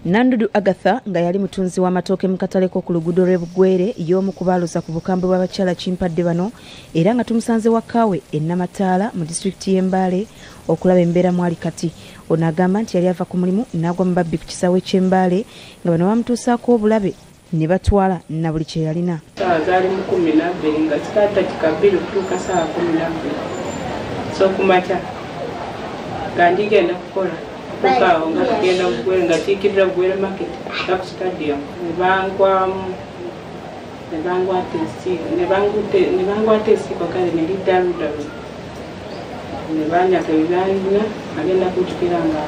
Nandudu Agatha nga yali mutunzi w'amatooke mu katale ku luguudo lw'e Bugwere y'omu ku baaluza ku bukambwe bw'abakyala Kimpadde bano, era nga tumusanze wakaawe e Namataala mu disitulikiti y'e Mbale okulaba embeera mwali kati. Ono agamba nti yali ava ku mulimu n'agwa mu babbi ku kisaawe ky'e Mbale nga bano bamutuusaako obulabe ne batwala na buli kye yalina. Ssaawa zaali mu 12 nga zitaddakika 2 okutuuka ssaawa 12 so ku makya nga ndigenda kukola kukawo nga tugenda Bugwere nga kiikirira Bugwere market nga ku stadium ne bangwamu ne bangwata ensiiko kale ne liddaludalu ne banyaga ebyanjula agenda kujjukira nga.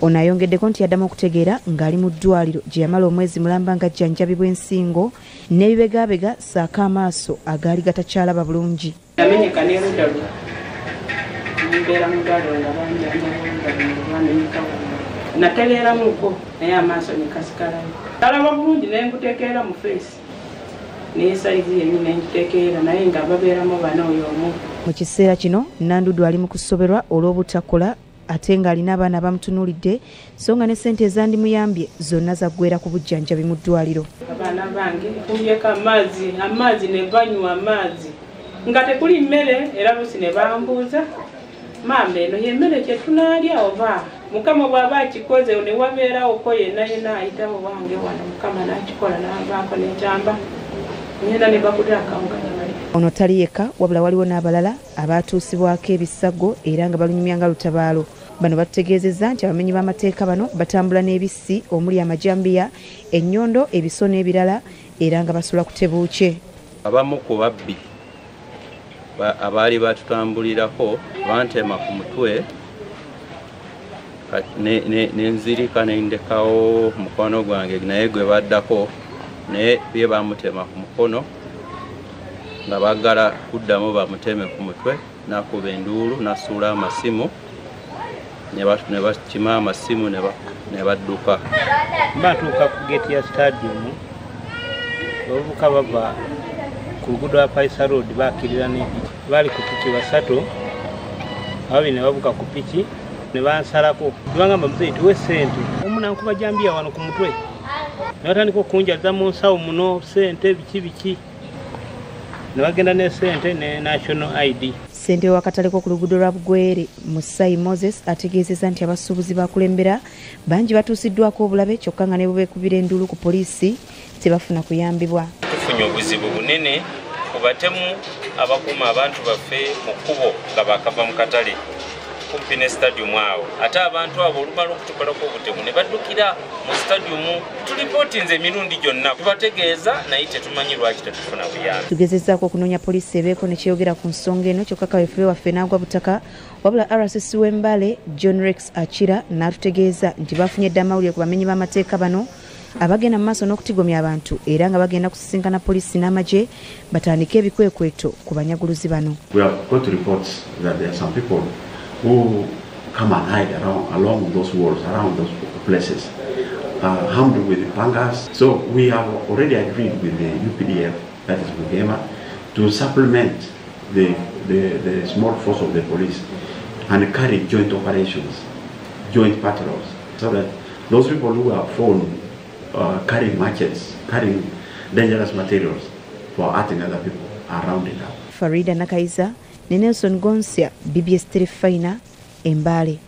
Ono ayongeddeko nti yaddamu okutegeera ng'ali mu ddwaliro gye yamala omwezi mulamba ng'ajjanjabibwa ensingo n'ebibegaabega ssaako amaaso agaali gatakyalaba bulungi. Yamenyeka n'eruddalu mbeera mu ddwaliro nga banjanjaba oluddalu lwamenyeka natereeramuko naye amaaso ne kasikalayo. Talaba bulungi naye nkutekeera mu feesi naye sayizi yennyini ne ngitekeera naye nga babeeramu bana oyo omu. Mu kiseera kino Nandudu ali mu kusoberwa olw'obutakola ate ng'alina abaana abamutunuulidde, so nga ne ssente ezandimuyambye zonna zaggwera ku bujjanjabi mu ddwaliro. Abaana bange nkubyeko amazzi ne banywa amazzi nga tekuli mmere, era lusi ne bambuuza, maama eno y'emmere kye tunaalya oba? Mukama bw'aba akikoze ne wabeerawoko yenna yenna ayitawo wange wano, Mukama n'akikola n'avaako n'ekyamba ngenda ne bagulira akawunga ne balya. Ono tali yekka, wabula waliwo n'abalala abaatuusibwako ebisago era nga balunyumya nga lutabaalo. Bano batutegeezezza nti abamenyi b'amateeka bano batambula n'ebissi omuli amajambiya, ennyondo, ebiso n'ebirala era nga basula ku tebuukye. Abamu ku babbi abaali batutambulirako bantema ku mutwe nenzirika nendekawo mukwano gwange naye gwe baddako naye bye bamutema ku mukono nga baagala kuddamu bamuteme ku mutwe, n'akuba enduulu n'asuula amasimu ne bakima amasimu ne badduka. Batuuka ku geeti ya stadium, abavubuka bava ku luguudo lwa Paisa Road bakkirira n'empiki. Baali ku piki basatu, ababiri ne bavuga ku piki ne bansalako. Ne bangamba, muzeeyi tuwe ssente. Omu n'ankuba jambiya wano ku mutwe ne batandika okunjaza mu nsawo muno ssente biki biki. Ne bagenda ne ssente ne national ID. Ssentebe w'akatale ku luguudo lwa Bugwere Musai Moses ategeezezza nti abasuubuzi bakulembera bangi batuusiddwako obulabe kyokka nga ne bwe beekubira enduulu ku poliisi tebafuna kuyambibwa. Tufunye obuzibu bunene ku batemu abakuuma abantu baffe mu kkubo nga baakava mu katale kumpi ne stadium awo, ate abantu abo olumala okutukolako obutemu ne baddukira mu stadium. Tulipootinze emirundi gyonna tubategeeza naye tetumanyi lwaki tetufuna buyambi. Tugezezzaako okunoonya poliisi ebeeko ne kyeyogera ku nsonga eno kyokka kaweefube waffe n'agwa butaka, wabula RCC w'e Mbale John Rex Akira n'atutegeeza nti bafunye dda amawulire ku bamenyi b'amateeka bano abagenda mu maaso n'okutigomya abantu era nga bagenda kusisinkana poliisi n'amagye batandike ebikwekweto ku banyaguluzi bano. We have got reports that there are some people who come and hide around, along those walls, around those places, armed with pangas. So we have already agreed with the UPDF, that is Bugema, to supplement the small force of the police and carry joint operations, joint patrols, so that those people who are found carrying machetes, carrying dangerous materials for hurting other people are rounded up. Farida Nakaiza ne Nelson Gonsia, BBS Terefayina, Mbale.